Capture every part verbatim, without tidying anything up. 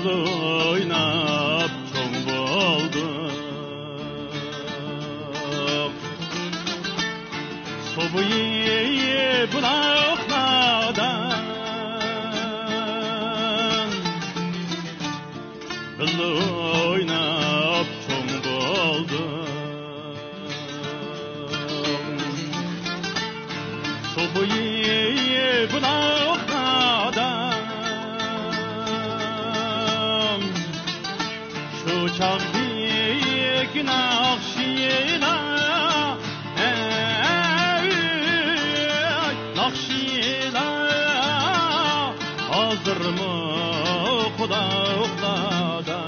ئويناپ چوڭ بولدۇق. سۇ بويى بۇلاقلاردا بىللە ئويناپ چوڭ بولدۇق. سۇ بويى بۇلاقلاردا شۇ چاغدىكى ناخشىلار، ئەي، ناخشىلار ھازىرمۇ قۇلاقلاردا.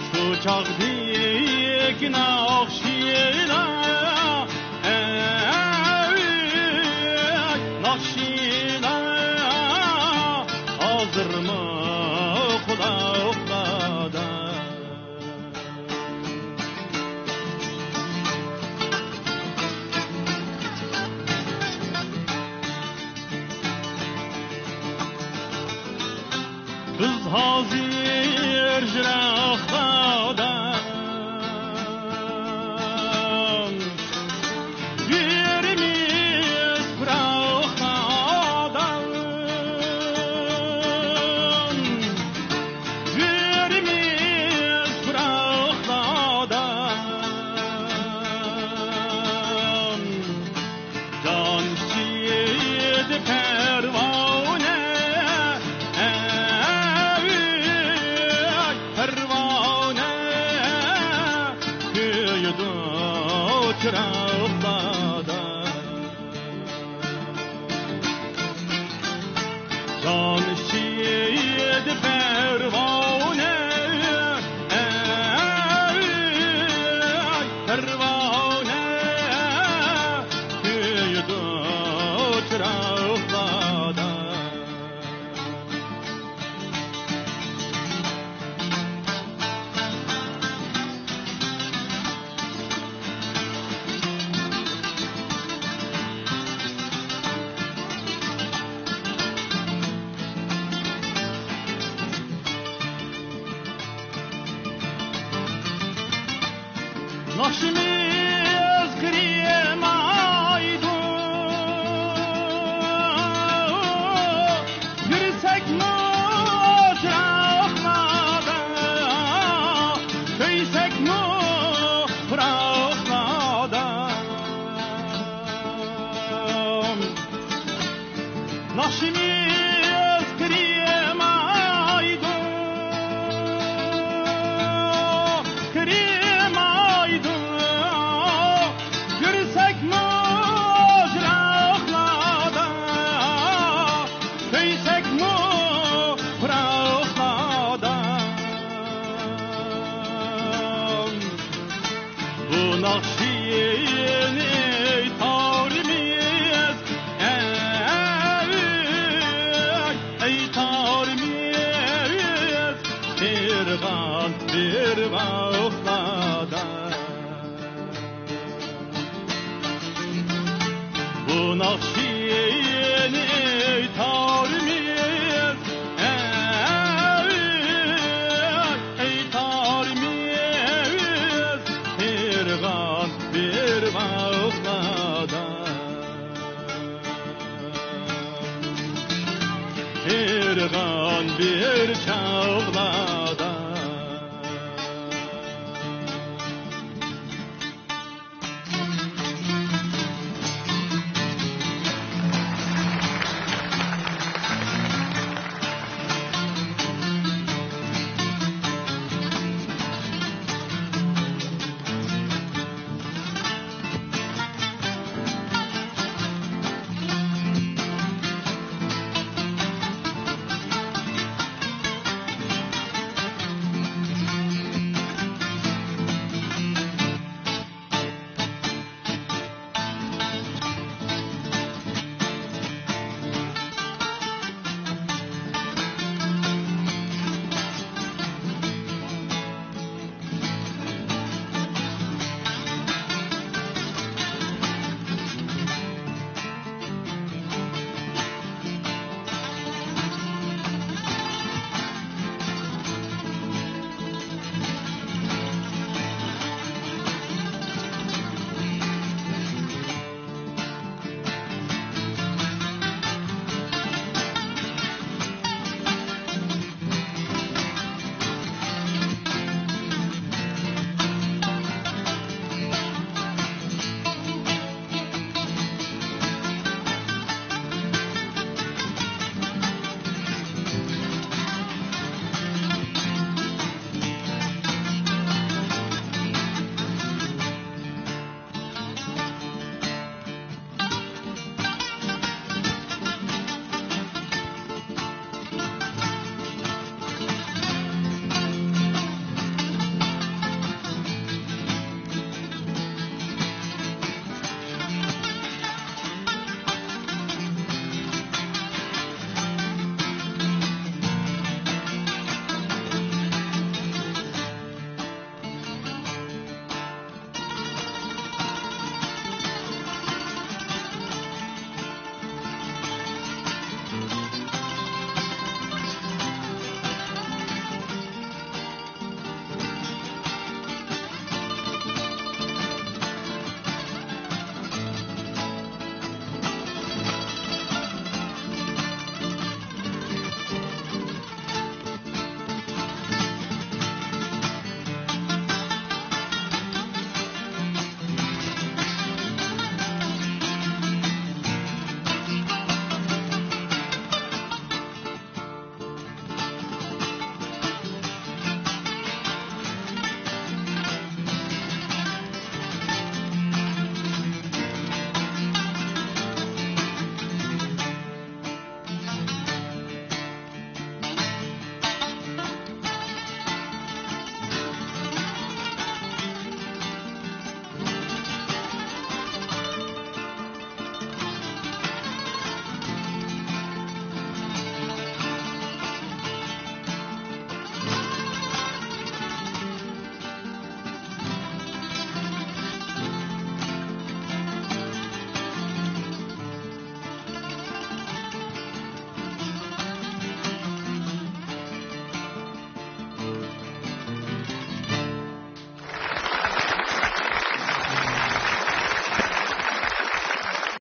شۇ چاغدىكى ناخشىلار، ئەي، ناخشىلار ھازىرمۇ قۇلاقلاردا. بىز ھازىر يىراقلاردا، يۈرىمىز پىراقلاردا، يۈرىمىز پىراقلاردا. جان ئىچىدە پەرۋانە، ئەي، پەرۋانە، كۆيىدۇ چىراغلاردا. جان ئىچىدە پەرۋانە، ئەي، پەرۋانە، كۆيىدۇ چىراغلاردا. ناخشىمىز قېرىمايدۇ، يۈرسەكمۇ چىراغلاردا، كۆيسەكمۇ پۇراقلاردا. ناخشىمىز قېرىمايدۇ، قېرىمايدۇ، يۈرسەكمۇ يىراقلاردا، كۆيسەكمۇ پۇراقلاردا. بۇ ناخشىنى ئېيتارمىز، ئەي، ئېيتارمىز، بىر ۋاق، بىر ۋاقلاردا. بۇ ناخشىنى ئېيتارمىز، ئەي، ئېيتارمىز، پىرغان، پىرغان ئۇخلادا. پىرغان بىر چاغلاردا.